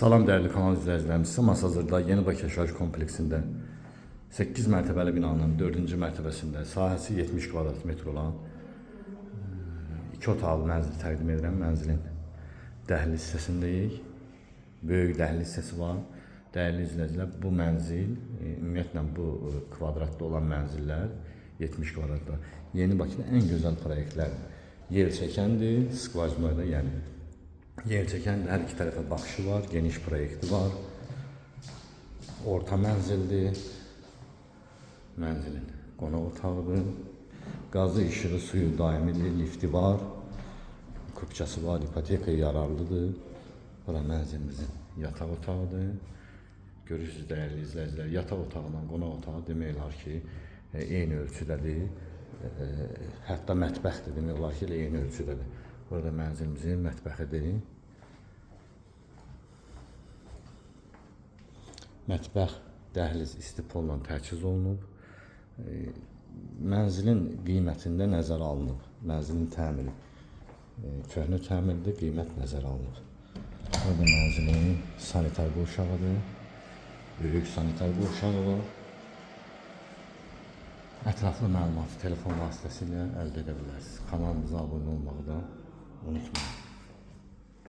Salam dəyərli kanal izləyicilərimiz. Masazırda Yeni Bakı Yaşayış Kompleksində 8 mərtəbəli binanın 4-cü mərtəbəsində sahəsi 70 kvadrat metr olan 2 otaqlı mənzil təqdim edirəm. Mənzilin dəhliz hissəsindəyik. Böyük dəhliz hissəsi var. Dəyərli izləyicilər, bu mənzil, ümumiyyətlə bu kvadratda olan mənzillər 70 kvadratda. Yeni Bakıda ən gözəl proyektlərdir. Yer çəkəndir, skvajnoyda, yəni yer çəkən hər iki tərəfə baxışı var, geniş proyekti var. Orta mənzildir. Mənzilin qonaq otağıdır. Qazı, işığı, suyu daimidir, lifti var. Kupçası var, ipotekaya yararlıdır. Bura mənzilimizin yataq otağıdır. Görürsünüz dəyərli izləyicilər, yataq otağından qonaq otağı demək olar ki, eyni ölçüdədir. Hətta mətbəx də demək olar ki, elə eyni ölçüdədir. Burada mənzilimizin mətbəxidir. Mətbəx, dəhliz istipolla təchiz olunub. Mənzilin qiymətində nəzərə alınıb. Mənzilin təmiri köhnə təmirdir, qiymət nəzərə alınıb. Burada mənzilin sanitar qovşağıdır. Böyük sanitar qovşağı var. Ətraflı məlumatı telefon vasitəsilə əldə edə bilərsiniz. Kanalımıza abunə olmağı da unutmayın.